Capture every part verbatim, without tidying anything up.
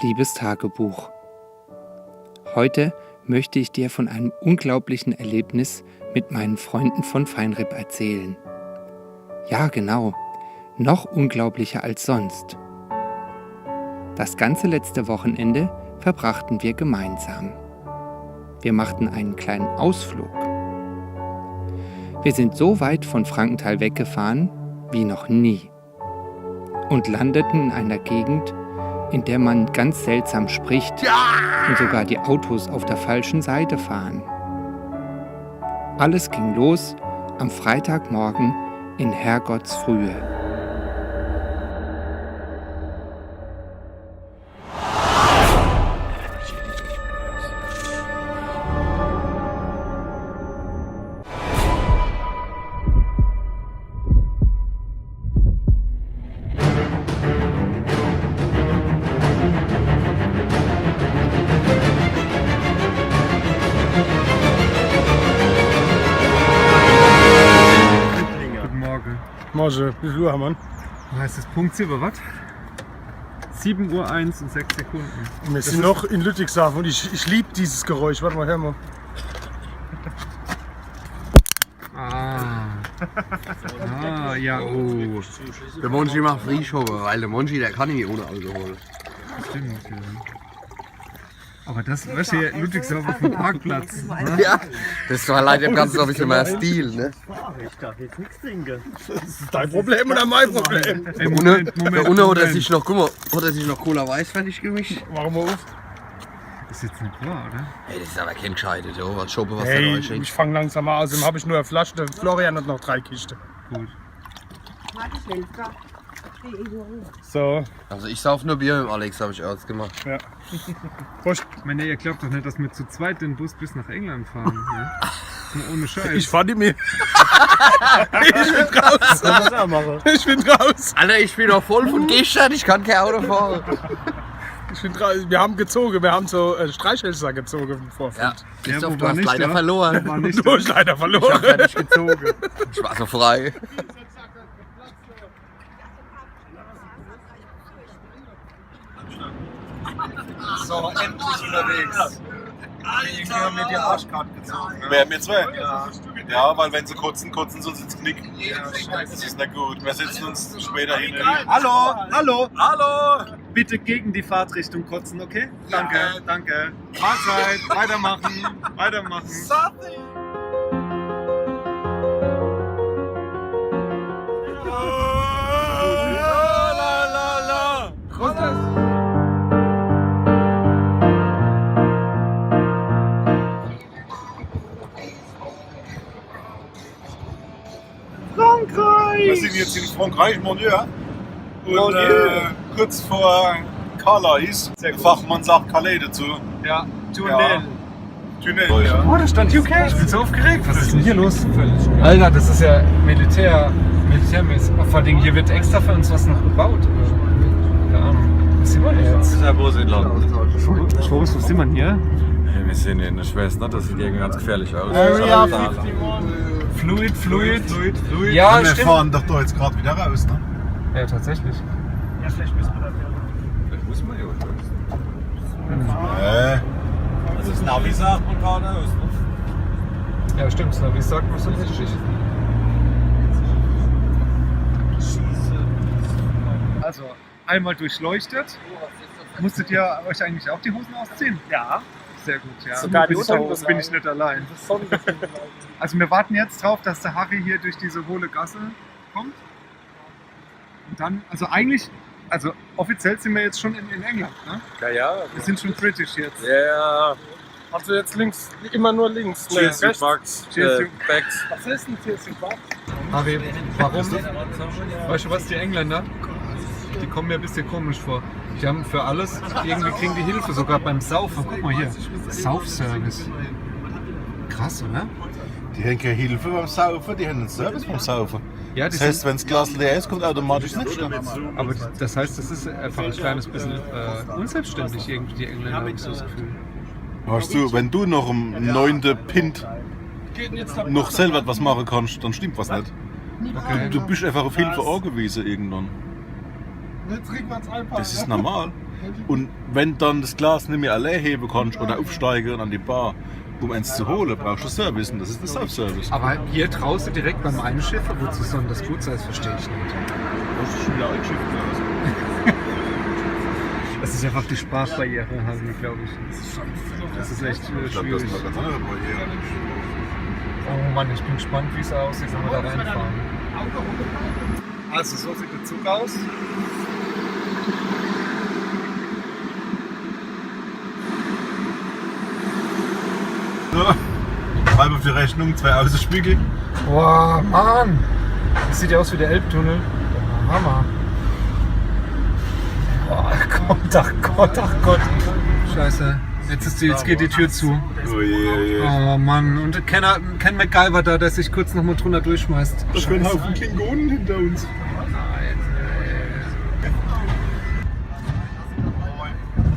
Liebes Tagebuch, heute möchte ich dir von einem unglaublichen Erlebnis mit meinen Freunden von Feinripp erzählen. Ja, genau, noch unglaublicher als sonst. Das ganze letzte Wochenende verbrachten wir gemeinsam. Wir machten einen kleinen Ausflug. Wir sind so weit von Frankenthal weggefahren wie noch nie und landeten in einer Gegend, in der man ganz seltsam spricht und sogar die Autos auf der falschen Seite fahren. Alles ging los am Freitagmorgen in Herrgottsfrühe. Guten Morgen. Morgen, wie viel Uhr haben wir? Heißt es Punkt sieben, was? Sieben Uhr eins und sechs Sekunden. Und wir sind noch in Ludwigshafen und ich, ich liebe dieses Geräusch. Warte mal, hör mal. Ah. Ah, ja. Oh. Der Monchi macht Frühschoppe, weil der Monchi, der kann nicht ohne Alkohol. Stimmt, ja. Aber das, weißt du, hier, Ludwigshafen auf dem Parkplatz, ne? Ja, das war leider im Ganzen noch ein bisschen mehr Stil, ne? Ich darf jetzt nichts trinken. Das ist dein Problem oder mein Problem? Ey, Moment, Moment, Moment. Der Unne hat sich noch, guck mal, hat er sich noch Cola Weiß fertig gemischt? Warum auf? Ist jetzt nicht wahr, oder? Ey, das ist aber kein Gescheiter, so was Schoppe, was da reinschenkt. Hey, ich fang langsam an. Außerdem hab ich nur eine Flasche, der Florian hat noch drei Kisten. Gut. Warte, ich helfe grad. So. Also ich sauf nur Bier mit dem Alex, hab ich ausgemacht. Ja. Prost. Ich meine, ihr glaubt doch nicht, dass wir zu zweit den Bus bis nach England fahren, ne? Jetzt mal ohne Scheiß. Ich fahr nicht mehr. Ich bin raus. Kann man auch machen. Ich bin raus. Alter, ich bin doch voll von gestern, ich kann kein Auto fahren. Ich bin raus. Wir haben gezogen, wir haben so, äh, Streichhölzer gezogen im Vorfeld. Ja. Ja, Christoph, du hast leider verloren. Wo war ich da? Du hast leider verloren. Ich hab ja nicht gezogen. Ich war so frei. So, endlich unterwegs. Alter! Ich hab mir die Arschkarte gezogen, ne? Wer, wir zwei? Ja. Ja, weil wenn sie kotzen, kotzen sie uns ins Knick. Ja, scheiße. Das ist nicht gut. Wir setzen uns später hin. Hallo, hallo, hallo! Bitte gegen die Fahrtrichtung kotzen, okay? Danke, danke. Mahlzeit, weitermachen, weitermachen. Frankreich! Wir sind jetzt in Frankreich, Mon Dieu. Und, äh, kurz vor Calais. Sehr gut. Der Fachmann sagt Calais dazu. Ja, Tunnel. Ja. Tunnel, ja. Oh, da stand U K. Ich bin so aufgeregt. Was ist denn hier los? Alter, das ist ja Militär, militärmäßig. Oh, vor allem, hier wird extra für uns was noch gebaut. Keine Ahnung. Was sieht man jetzt? Das ist ja bloß in Land. Schwurbs, was sieht man hier? Ja, wir sind in, ich weiß nicht, das sieht irgendwie ganz gefährlich aus. Area fifty-one. Fluid, fluid. Fluid, fluid. Ja, stimmt. Wir fahren doch da jetzt gerade wieder raus, ne? Ja, tatsächlich. Ja, vielleicht müssen wir da wieder. Vielleicht müssen wir ja, oder? Äh. Also das Navi sagt man geradeaus, ne? Ja, stimmt, das Navi sagt man so richtig. Also, einmal durchleuchtet. Musstet ihr euch eigentlich auch die Hosen ausziehen? Ja. Sehr gut, ja. Sogar die Unterhosen. Bin ich, bin ich nicht allein. Also wir warten jetzt drauf, dass der Harry hier durch diese hohle Gasse kommt. Und dann, also eigentlich, also offiziell sind wir jetzt schon in, in England, ne? Ja, ja. Wir sind schon British jetzt. Ja, ja. Also jetzt links, immer nur links. Cheers, you fucks. Cheers, you fucks. Was ist denn Cheers, you fucks? Harry, warum? Weißt du was, die Engländer, die kommen mir ein bisschen komisch vor. Die haben für alles, irgendwie kriegen die Hilfe, sogar beim Saufen. Guck mal hier, Saufservice. Krass, oder? Die haben keine Hilfe beim Saufen, die haben einen Service beim Saufen. Ja, das heißt, wenn das Glas leer ist, kommt automatisch Nickstand. Aber das heißt, das ist einfach ein kleines bisschen, äh, unselbstständig irgendwie, die Engländer, hab ich so das Gefühl. Weißt du, wenn du noch um neunte Pint noch selber was machen kannst, dann stimmt was nicht. Okay. Du, du bist einfach auf Hilfe angewiesen irgendwann. Das ist normal. Und wenn dann das Glas nimmi allee hewe kannst oder aufsteige und an die Bar, um eins zu holen, brauchst du Service und das ist der Self-Service. Aber hier draußen direkt beim Einschiffe, wozu soll das gut sein, das verstehe ich nicht. Das ist schon wieder eingeschifft. Das ist einfach die Sprachbarriere, glaube ich. Das ist echt äh, Ich glaube, das schwierig. sind ganz andere Barrieren. Oh Mann, ich bin gespannt, wie es aussieht, wenn wir da reinfahren. Also so sieht der Zug aus. So. Halb auf die Rechnung, zwei Außenspiegel. Boah, Mann. Das sieht ja aus wie der Elbtunnel. Hammer. Boah, Gott, ach Gott, ach Gott. Scheiße. Jetzt, ist die, jetzt geht die Tür zu. Oh je, oh je. Oh Mann. Und kein, kein MacGyver da, der sich kurz nochmal drunter durchschmeißt. Das für ein Haufen Klingonen hinter uns.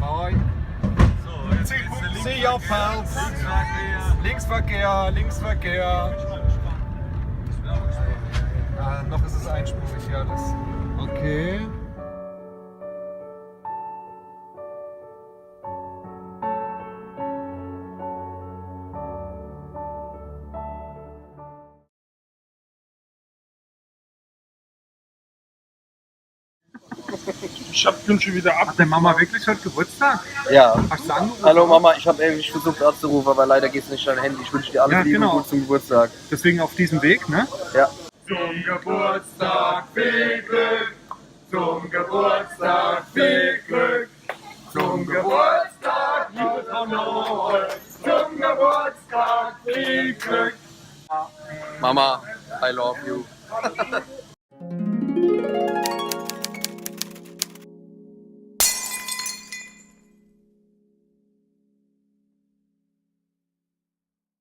Bye. See you, pals. Linksverkehr, Linksverkehr. Ah, noch ist es einspurig, ja, das. Okay. Ich hab, bin schon wieder ab. Hat deine Mama wirklich heute Geburtstag? Ja. Hast du angerufen? Hallo Mama, ich habe dich versucht anzurufen, aber leider geht's nicht an dein Handy. Ich wünsche dir alles Ja, Liebe genau. Gute zum Geburtstag. Deswegen auf diesem Weg, ne? Ja. Zum Geburtstag viel Glück, zum Geburtstag viel Glück, zum Geburtstag, liebe Frau Noll, zum Geburtstag viel Glück. Mama, I love you.